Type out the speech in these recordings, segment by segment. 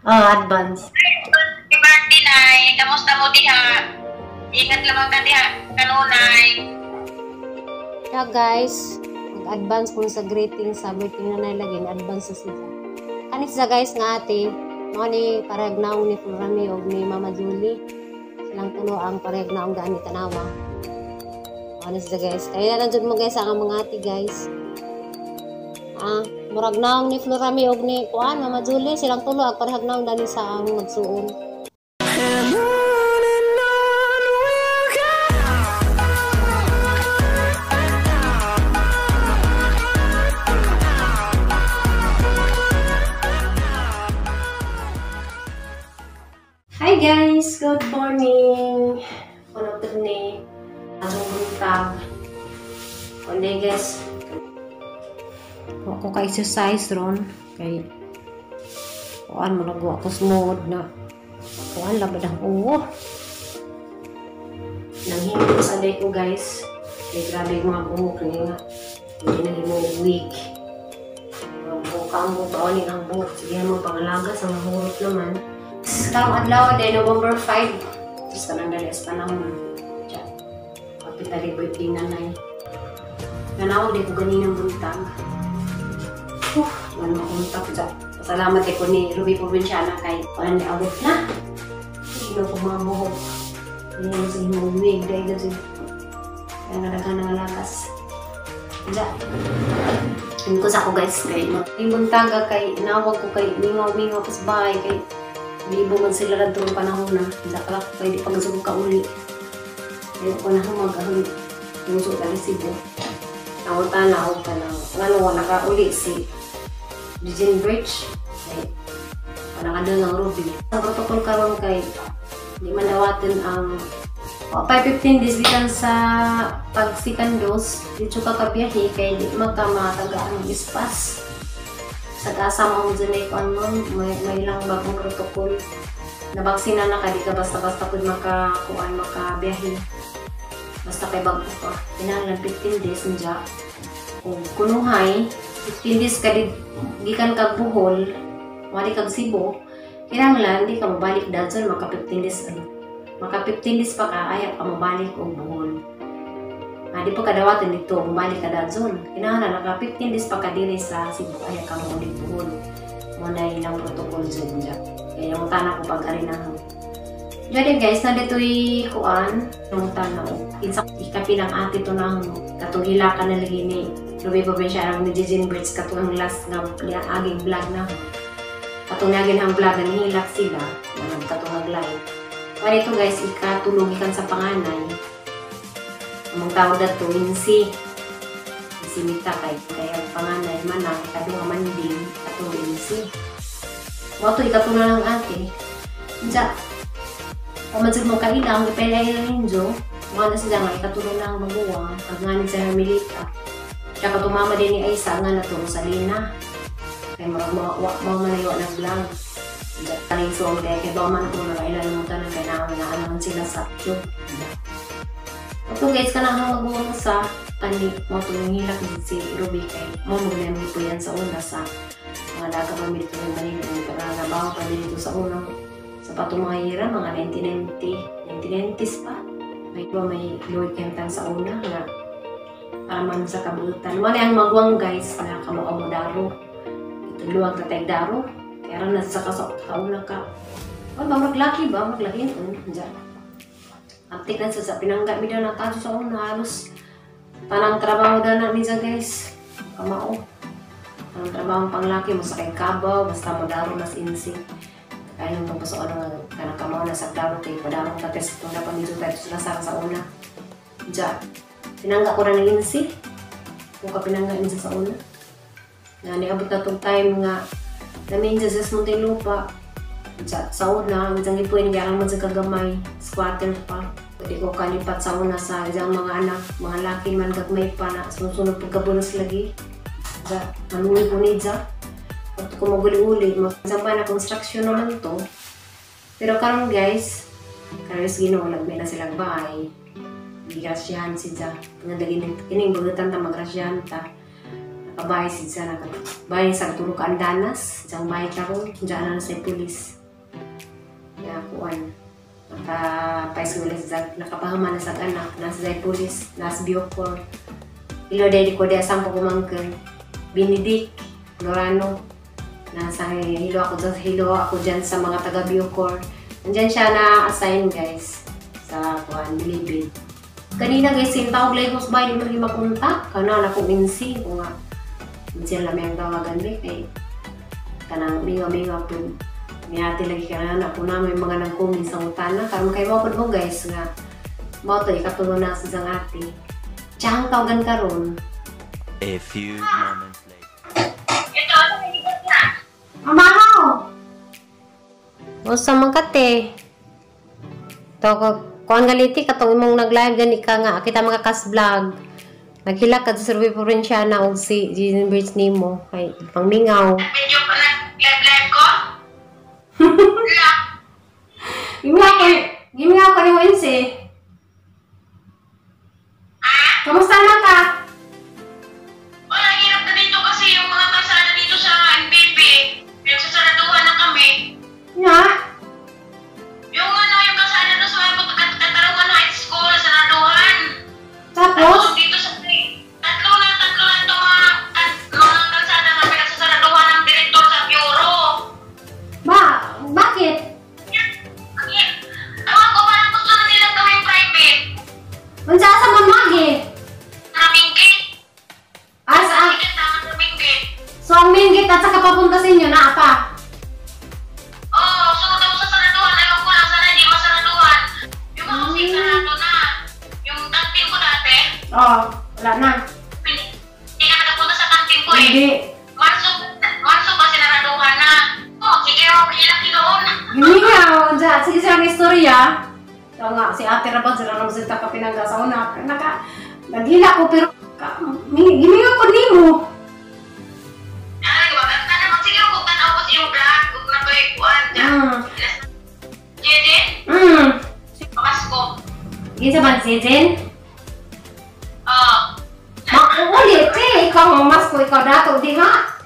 Oh, advance. Happy birthday, Nay. Kamusta mo diha? Ingat lamang ka diha kanunay. Yeah, guys, mag-advance ko sa greetings sa birthday na nanay lagi, advance sa sila. Kanis sa guys nga ate, mo ni parehag naong ni Florami og ni Mama Julie. Silang tulo ang parehag naong gaani tanawa. Ano sila guys? Kaya lang jud mo guys ang mga ate guys. Ah, murag naong ni Florami og ni kuan Mama Julie, silang tulo ang parehag naong dani sa ang magsuon. And on we'll go. Hi guys! Good morning! Ano ito ni atong buntag. Kundi guys, ako ka-exercise ron kay kuan mo nagwa ko smooth na kuan labad ang uwo. Nanghimo sa day ko guys. Kay grabe yung mga buhok niya nga. Hindi na himo wig. Mga buhok ang buhok, ni ang buhok. Sige mo pangalaga sa mga hurot naman. Karong adlaw day November 5. Tapos kanang dali sa panahon. Tiyan. Kapitali birthday nanay. Nanawag di ko ganinang buntag. Wala makontak dyan. Pasalamat ko ni Ruby Provinciana kay wala ni abot na. Hindi ko mga buhok. Hindi ko sa imong wig. Dahil kasi kaya nga daghan ng lakas. Diyan. Hindi ko sa ako guys. Kay yung buntaga kay nawag ko kay mingaw-mingaw pas bahay kay libo man sila radto ng panahon na. Diyan ka lang pwede pag gusto ka uli. Kaya ko na humag ang puso ka Cebu. Nangunta na ako ka ng ano, wala ka uli si Eugene Birch. Kay wala ka doon ng Ruby. Ang protocol karon kay di man dawaten ang 5-15 days gikan sa pag second dose. Dito ka kabiyahe kay di man ka matagaan ng ispas. Sa kasama mo dyan ay kung ano, may ilang bagong protocol. Nabaksina na ka, di ka basta-basta pud makakuan, makabiyahe. Basta kay bago pa. Kinahanglan 15 days nja. Kung kunuhay, 15 days ka di, gikan kag Bohol, wali kag Cebu, kinahanglan di ka mobalik dadson, maka 15 days, ano. Maka 15 days pa ka, ayaw ka mobalik og Bohol. Di pa kadawatin dito, mobalik ka dadson. Kinahanglan naka 15 days pa ka diri sa Cebu, ayaw ka mobalik Bohol. Mo na ilang protocol dyan dyan. Kaya yung tana ko pag ari na. Diyan guys, na dito'y kuan, yung tana ko. Kinsa ikapilang ate to na katong hilakan na lagi ni Ruby Provinciana ni Eugene Birch katong last nga aging vlog na. Katong naging ang vlog na nihilak sila, na katong nag-live. Wala ito guys, ikatulog ikan sa panganay. Among tawag dato, Insi. Insi mita kay kaya ang panganay manang, ikaduha manding, katong Insi. Mo to ikatulog ng ate. Diya, o madsud mo kailang, ipelay lang ninyo. Mga na sila nga, ikatulog na ang maguwang, pag nga sa Hermelita. Tsaka tumama din ni Aisa nga na to, Rosalina. Kaya mga manayo ng vlog. Diya, kaning song, kaya kay Bauman ko na kailan mo tanang, kaya naman sila sa tube. Ito guys, kanang maguwang sa kani, mo tulong hilak din si Ruby kay mo magnami po yan sa una sa mga daga pa dito ng Manila, may pagkakabaho pa din dito sa unang sa patong mga hira, mga 1990s pa. May iba, may Lloyd Kentang sa una nga para man sa kabutan. Muna ang magwang guys na kamao mo daro. Ito luwag na tayong daro. Kaya rin nasa kauna ka. Oh, ba, maglaki ba? Maglaki yun. Diyan. Aptik na sa pinangga mi daw na kaso sa una. Halos tanang trabaho daw na niya guys. Kamao. Tanang trabaho ang panglaki mo sa kay kabaw. Basta mo daro mas insi. Kaya nung tungkol sa una nga kanang kamao na sa daro kay padarong tates itong dapat medyo tayo sila sa una. Diyan. Pinangga ko na ng insi. Kung ka pinangga insi sa una. Na niabot na itong time nga namin dyan sa Muntinlupa. Diyan, sa una, ang ipuin, kaya man sa kagamay, squatter pa. Pwede ko kalipat sa una sa isang mga anak, mga laki man gagmay pa na sumusunod pagkabunos lagi. Diyan, maluwi po ni dyan. At kung maguli-uli, isang pa na construction naman to. Pero karon guys, karon Ginoo, nagmay na silang bahay. Gigrasyahan si dyan. Nga dagin, kining bunutan ta, magrasyahan ta. Nakabahay siya, nakabahay sa tulo ka andanas, diyang bahay karon, diyan na sa pulis. Ya kuan. Nakapaeskwela siya, nakapahuman na sa anak, nasa sa pulis, nasa Bucor. Ilo dahil ko diya sang pagumangkon. Benedict Lorano. Nasa hilo ako dyan sa mga taga Bucor. Nandyan siya na assign guys sa kuan Bilibid. Kanina guys, sinta og Lagos bay di man makontak. Kana na ko insi ko nga. Minsan lang ang tawagan be kay kanang mingaw-mingaw po. Niati lagi ka na po na may mga nagkumin sa utana. Karon kay mo mo guys nga mao to ikatulo na sa isang ate. Tsahang tawagan karon. A few moments later. Ito, ano may na? Amahaw! Usa man ka te. To kuan galiti katong imong nag-live gani ka nga kita mga kas vlog. Naghilak ka sa Survey Provinciana og si Jean Birch nimo kay pangmingaw. Medyo pa nag-live-live ko? Wala. Gimingaw ko nimo insi. Kamusta na ka? Wala, hirap na dito kasi yung mga kalsada dito sa NBP. Pinagsasaraduhan na kami. Nga? Yung ano, yung kalsada doon sa Katarungan High School, saraduhan. Tapos? Tapos dito sa tatlo na ito mga kalsada nga pinagsasaraduhan ng direktor sa bureau. Ba, bakit? Ewan ko, parang gusto na nilang gawing private. Unsa sa man magi? Naminggit. Ah, sa Sige, tama naminggit. So ang main gate at saka papunta sa inyo na pa. Oo, sunod ako sa saraduhan. Ayaw ko lang, sana hindi masaraduhan. Yung mga kasi sarado na. Yung kantin ko dati, Oh, wala na. hindi ka nakapunta sa kantin ko eh. Hindi. Marso pa sinaraduhan na. Oh, sige, okay lang noon. Gimingaw, dyan. Sige siya ang istorya. So nga, si Ate Rabang, sila nang sita ka pinag-asawa na. Naka, naghila ko pero gimingaw ko nimo. Ay, maganda naman. Sige, kung tanaw ko sa iyong vlog, kung nabay-kuan dyan. Jeden, Pamasko. Ginsa ba si Jen? Oo. Maulit eh. Ikaw ang masko, ikaw dato, di ha?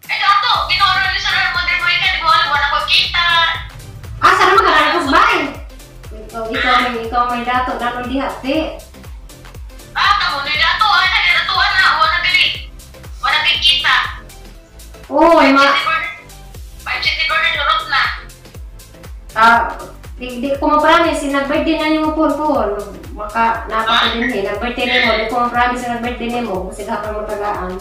Eh, dato, ginoro ni Sir Modern Moika, di ko alam, wala ko kita. Ah, sana makakarapas ba eh? Ikaw may dato, dato di ha, te. Ah, tamo ni dato, ay, nagdatuan na, wala dili. Wala kay kita. Oy, ma... Five city burner, lurot na. Ah, di ko ma-promise, nag-birthday na niyo po po. Maka, napa ko din eh. Nag-birthday nimo, di ko ma-promise na nag-birthday nimo. Kasi gapang mo tagaan.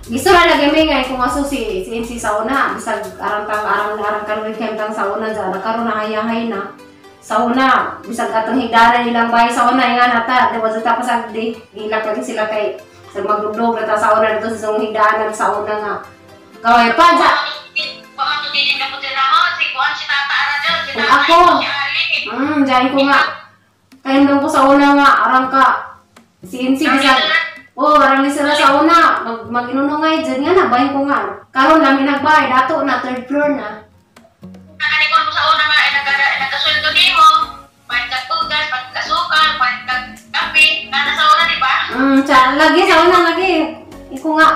Gusto na lagi may nga kung aso si MC sa una, bisag arang tang arang arang kaluwid kay tang sa una dyan, nakaroon na hayahay na. Sa una, bisag atong higdanan nilang bahay sa una nga nata, di ba sa tapos di gilak lagi sila kay sa magdugdog na ta sa una dito sa higdanan sa una nga. Kaway pa dyan. Baka tutilin ka po sila mo, si Juan, si Tata Ara dyan, si Tata, Ako. si Ali. Diyan ko nga. Kaya nung ko sa una nga, arang ka. Si MC, bisag, oh, arang ni sila sa una. Mag-inunungay dyan nga na, bahay ko nga. Karon namin nagbahay, dato na, third floor na. Nakanikon mo sa una nga, ay nagkasweldo nimo, palit kag bugas, palit kag asukal, palit kag kape, kana sa una, di ba? Tsa, lagi sa una, lagi. Iko nga,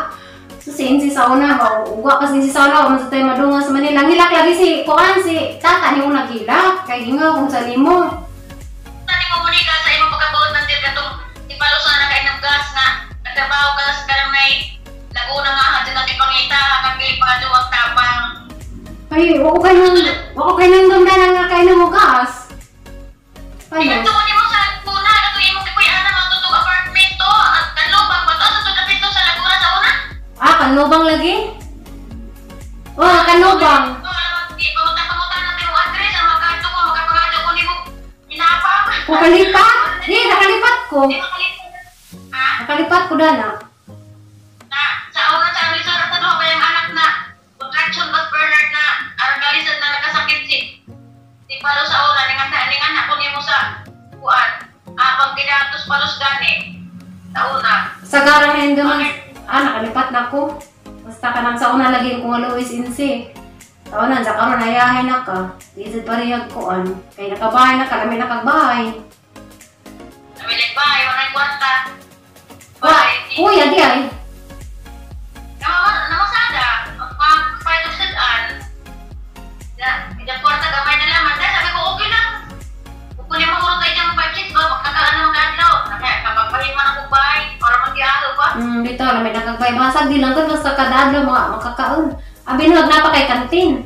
so si MC sa una, ba, ugwa kasi si sa una, man sa tayo madunga sa Manila. Ngilak lagi si, kuan si, tata ni mo naghilak. Kay gingaw kung sa limo. Tani mo muna ka sa imong pagkabuot ng dir katong ipalusan na kay ng gas nga nagtrabaho ka sa karang nay Laguna nga hadto na ipangita kang gilipado ang tapang. Ay, wako kayo nang damdanan nga kayo ng gas. Paano? Ito ko nimo sa Laguna, katong imong gipuy-anan ang tutong apartment to at kanlubang ba to sa tutong to sa Laguna sa una? Ah, kanlubang lagi? Oh, kanlubang. Pangutan natin yung address, ang magkadto ko, magkapangado ko nimo inapang. Ko kalipat? Di, nakalipat ko. Di makalipat. Ha? Nakalipat ko dana. Na, sa una sa Alisar at ano pa yung anak na contraction bas Bernard na arangalisan na nagkasakit si si Palo sa una ningan ningan ako nimo sa kuan. Ah, pang ginatos palos gani sa una. Sa garang na yun naman, ah, nakalipat na ko. Basta ka nang sa una lagi ko nga Luis Insi. Sa una, sa karon hayahay na ka. Di sa parehag koan. Kay nakabahay na ka, kami nakagbahay. Namilig ba, wala kwarta. Wa, kuya di ay. Namasada, pagpayag sa daan. Ya, kwarta gamay na laman. Dahil sabi ko, okay lang. Kukunin mo ko kayo dyan 5 sheets ba? Magkakalaan naman kadlaw. Kapagpahin man ako bay. Para mag-ialo ba? Dito na may nakagbay. Basag di lang ko basta kada adlaw mga makakaon. Abi na napa kay kantin.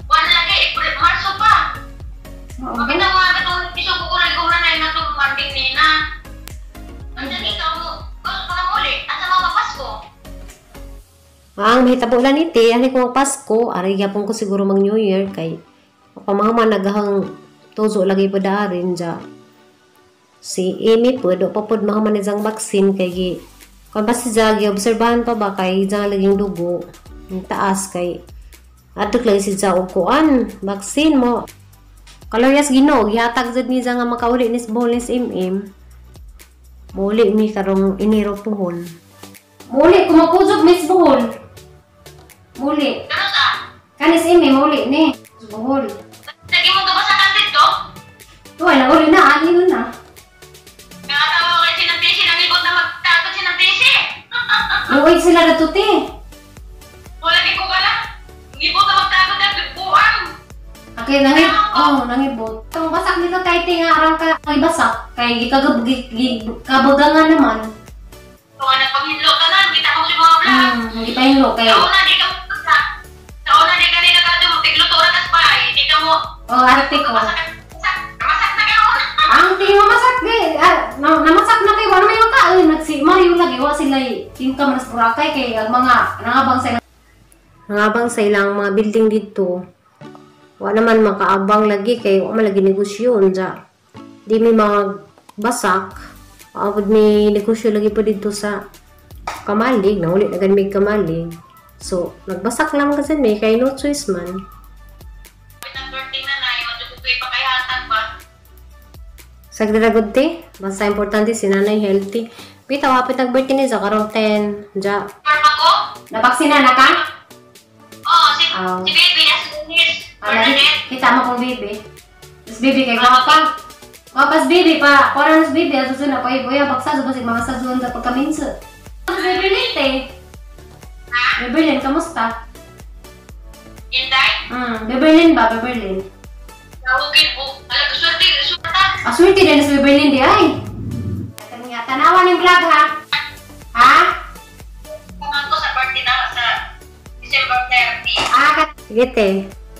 Wala lagi, April, Marso pa. Mao ba? Makita mo nga itong piso ko na ikaw na na itong manding nina. Nandiyan ikaw mo. Gusto ko na muli. Asa mga Pasko? Ang mahitabo lang iti, ani ko Pasko, ari gyapon ko siguro mag New Year kay pamahaman nagahang tuzo lagi pa daarin ja. Si Amy po, do pa pod mahaman ni jang vaccine kay gi kung ba si Ja, gi-obserbahan pa ba kay jang laging dugo ang taas kay adto lagi si Ja og kuan vaccine mo. Kaloyas Ginoo, gihatag jud ni Ja nga makauli ni Bohol ni MM. Muli mi karong Enero puhon. Muli kumapujog Miss Bohol. Muli. Ano sa? Kanis imi muli ni. Bohol. Lagi mo kabasakan dito? Tuwa na uli na ani na. Nakatawa kay sinantisi, nangibot na magtagot sinantisi. Luoy sila na tuti. Wala ko ka lang. Ngibot na magtagot na buang. Okay, nangib oh, nangibot. Tong basak nito kay tinga arang ka ay basak kay gikagab kabugangan naman. Kung ano panghinlo ka na, kita ko sa mga vlog. Hindi pa hinlo kay. Sa una, di ka sa una, di ka nila kadyo, tigluto ra kas pa, di ka mo, Oh, arte ko. masak, masak na karon. Ang tinga masak di, namasak na kay wala may makaon nagsi Mario lagi wa sila tingka man sa Boracay kay ang mga nangabang sa ilang mga building dito. Wa naman makaabang lagi kay wa man lagi negosyo unja. Di mi mga basak. Paabot mi negosyo lagi po dito sa Kamalig, nahuli na gani mig Kamalig. So, nagbasak lang kasi mi kay no choice man. Sagdara te, basta importante si nanay healthy. Bitaw hapit nag birthday ni sa karong 10. Ja. Nabaksina na ka? Oo, si si baby na si Denise. Bernadette. Kita mo kong baby. Mas baby kay gwapa. Gwapas baby pa. Kuha na baby. Asusun na pa. Ibuya baksa. Subasig mga sasun sa pagkaminso. Mas baby late eh. Ha? Beberlin, kamusta? Inday? Beberlin ba? Beberlin. Tawagin ko. Alam, swerte, swerte. Ah, swerte din sa Beberlin di ay. Tanawan yung vlog ha. Ha? Kumain ko sa birthday na sa December 30. Ah, sige te.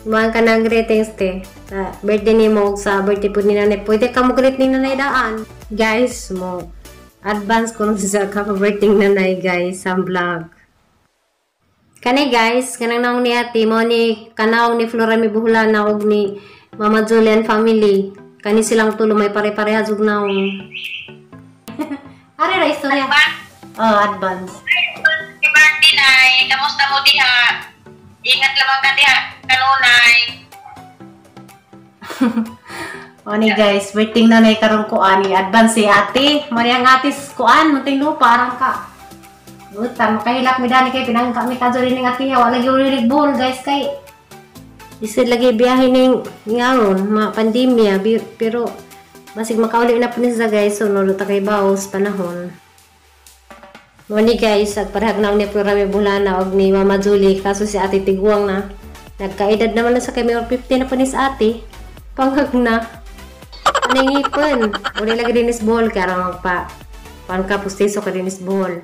Kumain ka ng greetings te. Sa birthday ni mo sa birthday po ni nanay. Pwede ka mo greet ni nanay daan. Guys, mo advance ko nung sa ka-birthday nanay guys sa vlog. Kani guys, kanang naong ni ate mo ni kanaong ni Flora mi Buhulana og ni Mama Julian family. Kani silang tulo may pare-parehas og naong. Are ra istorya. Advance. Oh, advance. Happy birthday, Nay. Kamusta mo diha? Ingat lamang ka diha kanunay. O ni guys, birthday nanay karon ko ani advance si ate. Mari ang ate kuan munting lupa arang ka. Buta makahilak mi dani kay pinangka mi kadto ning ate niya wala gyud ulilig bull guys kay lisod lagi biyahe ning ngaron mga pandemya pero basig makauli na po niya guys so no ta kay baos panahon. Mo ni guys, agparehag na ni Flora mi Bulana og ni Mama Julie kaso si ate tiguang na. Nagkaedad naman na sa kay mayor 50 na po ni sa ate. Pangag na. Aningipon. Uli lagi dinis buhol kay aron magpa pan ka pustiso ka dinis buhol.